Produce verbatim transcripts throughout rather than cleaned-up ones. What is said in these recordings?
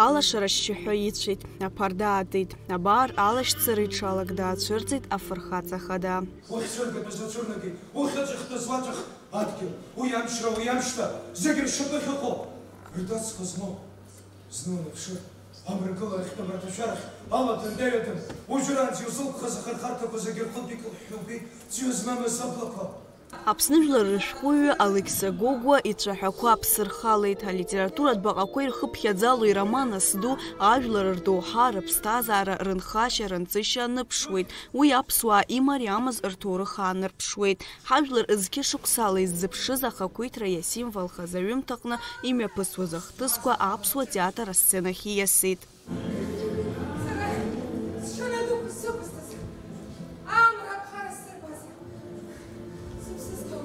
Алашара ашьшьыҳәа ицәеит, аԥарда аатит, абар алашьцара иҽалак даацәырҵит афырхаҵа хада. Ухьӡыргатәыз ацәырнагеит, ухьыӡ ахьтәыз уаҵәах адгьыл, уи амчра, уи амшьҭа, зегь ршьапы ахьыҟоу, ртәацқәа змоу. Зны унаԥшыр, амрагыларахьтә амраҭашәарахь аладын-даҩадын, уажәраанӡа иузылԥхаз ахырхарҭақәа зегьы рҟынтә икылҳәҳәылгеит ӡҩа змамыз аблақәа. Аԥсны жәлар рышәҟәыҩҩы Алықьса Гогәуа ицәаҳәақәа аԥсырхалеит, алитературатә баҟақәа ирхыԥхьаӡало ироман Асду ажәлар рдоуҳа, рыԥсҭазаара, рынхашьа, рынҵышьа аныԥшуеит. Уи аԥсуаа имариамыз рҭоурых аанарԥшуеит. Ҳажәлар зқьышықәсала иззыԥшыз ахақәиҭра иасимволхаз аҩымҭаҟны имҩаԥысуаз ахҭысқәа аԥсуа театр асценахь ииасит. Сара сшанадуқәа сықәызҵаз, амра аԥхара сзырбаз, сыԥсы зҭоу,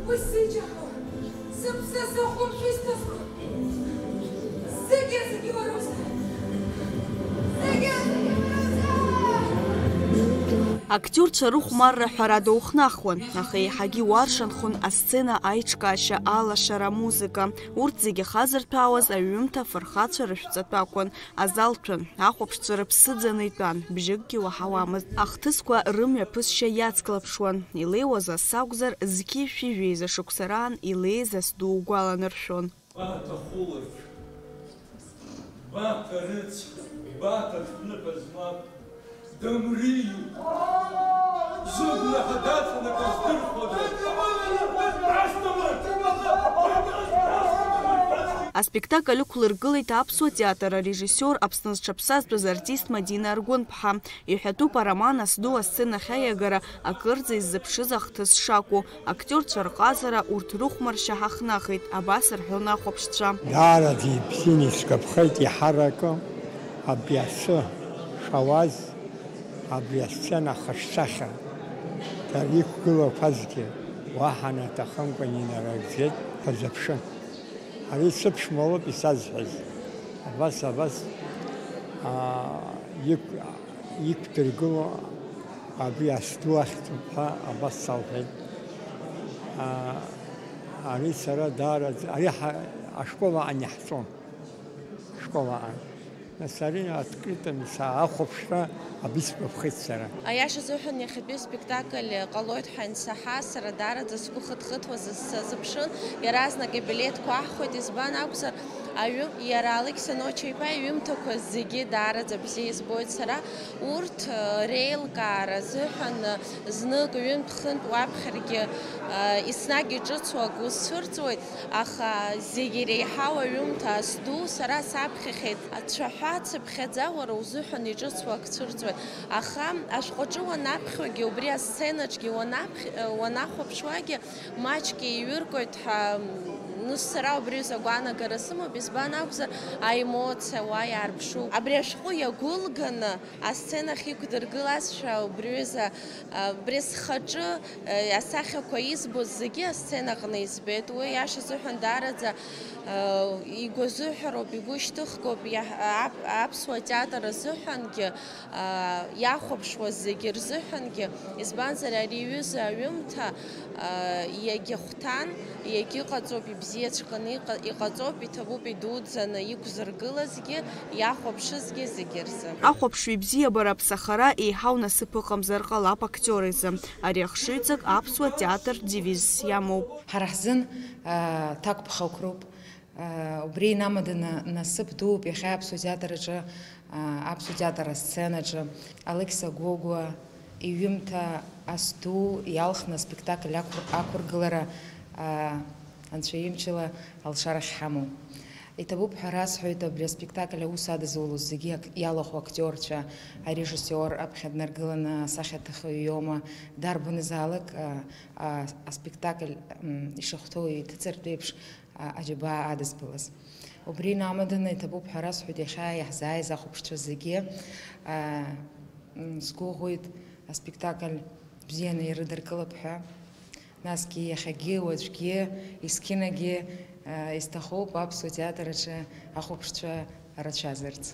уи сзеиџьаҳауа, сыԥсы зыхәлымшәо исҭазго, зегьы, зегьы уара узы. Зегьы, зегьы уара узы. Актиорцәа рыхәмарра ҳәарада ухнахуан, аха еиҳагьы уаршанхон асцена аиҿкаашьа, алашара, амузыка. Урҭ зегьы хазырҭәаауаз аҩымҭа афырхацәа рышәҵатәы акәын. Азал ҭәын, ахәаԥшцәа рыԥсы ӡаны итәан, бжьыкгьы уаҳауамызт. Ахҭысқәа рымҩаԥысшьа иацклаԥшуан, илеиуаз ас акәзар, зқьи шәи жәеиза шықәса раан илеиз Асду угәаланаршәон. Баҭа хәылаҿ, Баҭа рыцҳа, Баҭа ҭыԥныҳәа змам. Дамриу! Зыгәнаҳа даҵанакуа здырхуада? Асҭамыр! Аспектакль ықәлыргылеит аԥсуа театр арежиссиор, Аԥсны зҽаԥсазтәыз артист Мадина Аргәынԥҳа. Иҳәатәуп ароман Асду асценахь аиагара акырӡа иззыԥшыз ахҭыс шакәу. Актиорцәа рҟазара, урҭ рыхәмаршьа ҳахнахит, абас рҳәон ахәаԥшцәа. Даараӡа ибзианы исгәаԥхеит иҳараку абри асы шауаз, абри асцена ахаҿсахьа, дара иқәгылақәазгьы уаҳа наҭахымкәан инарыгӡеит, сазыԥшын. Ари сыԥшәма лоуп исазҳәаз. Абас, абас, аа, иқә-, иқәдыргыло абри Асду ахьӡуп ҳәа абас салҳәеит. Аа, ари сара даараӡа, ари ҳа-, ашкол аҟны иаҳҵон. Ашкол аҟны. Нас ари открытыми са-, ахәаԥшра абри сгәаԥхеит сара. Аиаша азыҳәан иахьатәи аспектакль ҟалоит ҳәа ансаҳа, сара даараӡа сгәы хыҭхыҭуа сазыԥшын, иаразнак ибилеҭқәа аҳхәеит, избан акәзар, аҩы-, иара Алықьса Ноча-иԥа иҩымҭақәа зегьы даараӡа бзиа избоит сара, урҭ, э, реилкаара азыҳәан, э, знык, ҩынтә-хынтә уаԥхьаргьы, э, еснагь иҿыцу агәы сцәырҵуеит, аха зегь иреиҳау аҩымҭа Асду сара саԥхьахьеит. Ацәаҳәа цыԥхьаӡа уара узыҳәан иҿыцу ак цәырҵуеит, аха ашәҟәаҿы уанаԥхьогьы, убри асценаҿгьы уанаԥхь-, уанахәаԥшуагьы, маҷк еиҩыргоит ҳәа, ну, сара убри азы агәаанагара сымоуп, избан акәзар, аемоциа уа иаарԥшуп. Абри ашәҟәы иагәылганы асценахь иқәдыргылазшәа убри азы, а, убри схаҿы, а, асахьақәа избоз зегьы асценаҟны избеит. Уи, иашазыҳәан, даараӡа, а, игәазыҳәароуп, игәы шьҭыхгоуп иаҳ-, ап-, аԥсуа театр азыҳәангьы, аа, иахәаԥшуаз зегьы рзыҳәангьы, избанзар, ари аҩыза аҩымҭа, аа, иагьахәҭан, иагьыҟаҵоуп, ибзиаҵәҟьаны иҟа-, иҟаҵоуп, иҭабуп идуӡӡаны иқәзыргылазгьы, иахәаԥшызгьы зегьы рзы. Ахәаԥшҩы ибзиабара аԥсахара еиҳау насыԥ ыҟамзар ҟалап актиор изы. Ари ахшыҩҵак аԥсуа театр девизс иамоуп. Ҳара ҳзын, аа, ҭакԥхықәроуп. Убри инамаданы насыԥ дууп иахьа аԥсуа театр аҿы, аԥсуа театр асценаҿы Алықьса Гогәуа иҩымҭа Асду иалхны аспектакль ақәыр-, ақәыргылара, Анцәа имчала алшара ахьҳамоу. Иҭабуп ҳәа расҳәоит абри аспектакль аус адызулоз зегьы ак-, иалахәу актиорцәа, арежиссиор аԥхьа днаргыланы асахьаҭыхҩы иоума, дарбанызаалак, а, а, аспектакль, м, ишахәҭоу иҭыҵыртә еиԥш, а, аџьабаа адызбалаз. Убри инамаданы иҭабуп ҳәа расҳәоит иахьа иаҳзааиз ахәаԥшцәа зегьы. А, м, сгәыӷуеит аспектакль бзианы ирыдыркылап ҳәа. Насгьы иахьагьы, уаҵәгьы, есқьынагьы, а, исҭахуп аԥсуа театр аҿы ахәаԥшцәа рацәазарц.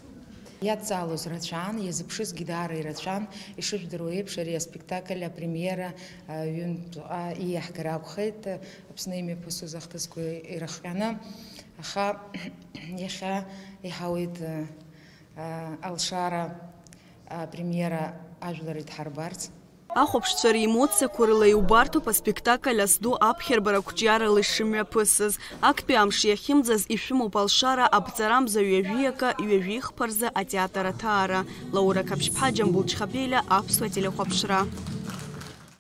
Иадҵаалоз рацәан, иазыԥшызгьы даара ирацәан. Ишыжәдыруа еиԥш, ари аспектакль апремиера, а, ҩынтәҟа ииаҳгар акәхеит, Аԥсны имҩаԥысуаз ахҭысқәа ирыхҟьаны. Аха иахьа иҳауеит, а, а, алшара, апремиера ажәлар идҳарбарц. Ахәаԥшцәа ремоциақәа рыла иубарҭоуп аспектакль Азду аԥхьарбара ақәҿиарала ишымҩаԥысыз. Актәи амш иахьымӡаз ишәымоуп алшара аԥҵарамза ҩажәи акы, ҩажәи хԥа рзы атеатр аҭаара. Лаура Қаԥшьԥҳа, Џьамбул Чхапелиа, Аԥсуа телехәаԥшра.